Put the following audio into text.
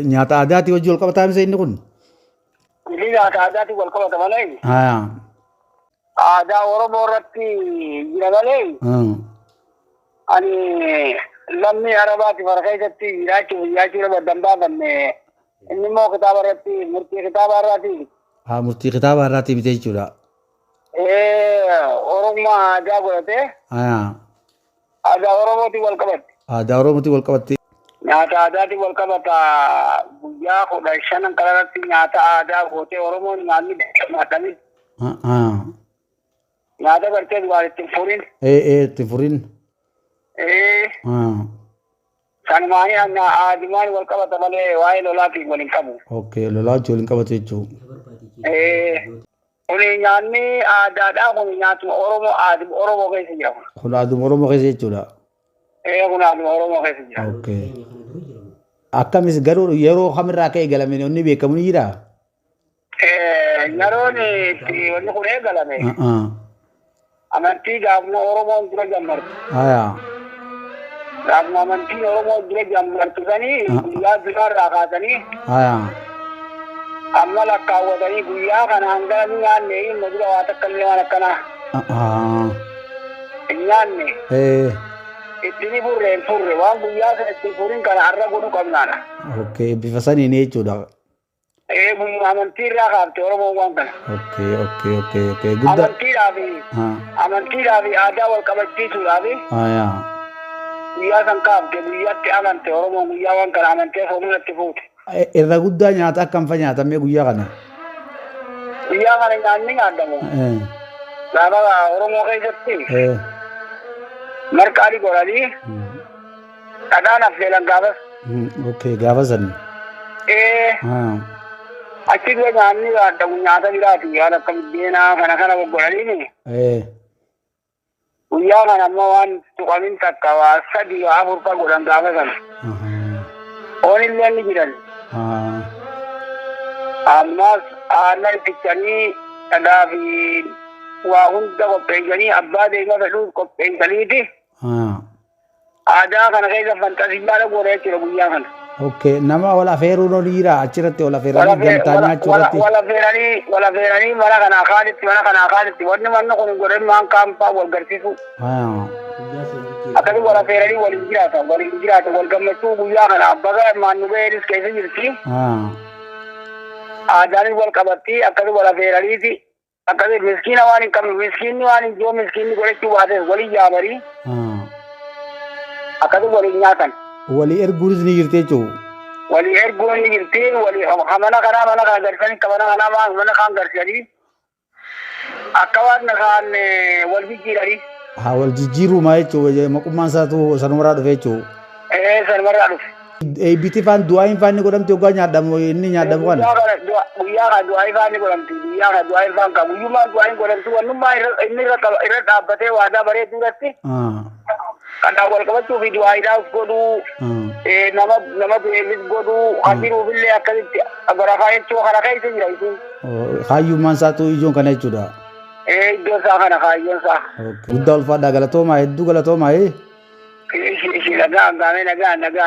Nyaata aadaatii wajjin wal qabataa misa inni kun? Inni nyaata aadaatiin wal qabata malee Haa. aadaa Oromoo irratti jira malee ani lammii Arabaati fara keessatti jiraachuuf jiraachuu nama adda hin baafanne. Inni immoo kitaaba irratti murtii kitaaba irraati. Haa, murtii kitaaba irraatii miti jechuudha. Oromummaa aadaa godhatee Haa. aadaa Oromootiin wal qabatti. Aadaa Oromootiin wal qabatte. Nyaata aadaatiin wal qabata. Guyyaa 15 kanarratti nyaata aadaa gootee Oromoon nyaanni nyaatanii Haa. nyaata gartee duraan ittiin furin. Ee ee itti furin. Ee Haa. sanumaanii aadumaan wal qabata malee waa'ee lolaatiin wal hin qabu. Okay, lolaa wajjin wal hin qabatu jechuudha. Ee kuni nyaanni aadaadhaa kun nyaatuma Oromoo aaduma Oromoo keessa jira kun. Kun aaduma Oromoo keessa jechuudha. Ee kun aaduma Oromoo keessa jira. Okay. Akkamis garuu yeroo kamirraa akka eegalame inni beekamu ni jiraa? Yeroon itti wanni kun eegalame amantii gaafuma Oromoon dura jammartu. Haa. Gaafuma amantiin Oromoo dura jammartu sanii guyyaa duraarraa kaasanii Haa. amma lakkaawwatanii guyyaa kana hanga ni nyaanne inni dura waa takka illee waan akkanaa hin nyaanne Ee. itti ni furre hin furre waan guyyaa sana itti furin kana har'a godhuu qabnaadha. Okay, bifa saniin jechuudha. Ee guyyaa amantii irraa kaafte Oromoon waan kana. Okay. Guddaa. Amantiidhaa fi amantiidhaa fi aadaa wal qabachiisuudhaa fi Haa. guyyaa san kaafte guyyaatti amante Oromoon guyyaa waan kana amantee soomana fuute. Irra guddaa nyaata akkam fa nyaatamee guyyaa kana? Guyyaa kana nyaanni nyaatamu. Gaafa Oromoo keessatti marqaa ni godhanii dhadhaan affeelan gaafas. Okay, gaafa san. Ee achi dura nyaanni nyaatamu nyaata biraati waan akka biddeenaa kana kana godhanii guyyaa kana ammoo waan tuqamin takka waa sadii waa afur fa godhan gaafa sana. Foon illee ni jiran. Ammas aannan fichanii dhadhaa fi waa hunda qopheessanii abbaa deemaa fedhuuf qopheessaniiti aadaa kana keessa fantasiyyaadha godha jechuudha guyyaa kana. Okay, nama wal afeeruun ol jira achirratti wal afeeranii gamtaa nyaachuu irratti. Wal afeeranii mana kanaa kaanitti mana kanaa kaanitti wanni manni kun hin godhin maan kaampaa wal garsiisu. Akkasii wal afeeranii waliin jiraatan waliin jiraatan wal gammachuu guyyaa kana baga maannu ga'eenis keessa jirti. Aadaanis wal qabatti akkasii wal afeeraniiti akkasii miskiina waan hin qabne miskiinni waan hin jiru miskiinni godhachuu baates waliin yaamanii akkasii waliin nyaatan. Walii erguunis ni jirti jechuudha. Walii erguun ni jirti walii mana kanaa mana kana garsanii mana kanaa mana kaan garsanii akka waan kaan wal jijjiiranii. Haa, wal jijjiiruu maa jechuudha maqummaan isaatu sanumarraa dhufe jechuudha. Ee sanumarraa dhufe. Eebbiti faan du'aa hin faanni godhamti hoggaa nyaadhamu inni nyaadhamu kana. Guyyaa kana du'aa ifaan ni godhamti. Guyyaa kana du'aa ifaan kan guyyummaan du'aa hin godhamti. Wannummaa inni irra dhaabbatee waadaa bareedduu irratti kanaan wal qabachuu fi du'aa idhaaf godhuu nama nama du'eefis godhuu hasiruufillee akkasitti barakaa jechuu kana keessa jira isiin. Kaayyummaan isaatu ijoon kana jechuudha. Ee iddoon isaa kana kaayyoon isaa. Guddaa ulfaadhaa galatoomaa hedduu galatoomaa. Ishii nagaa hangaamee nagaa nagaa.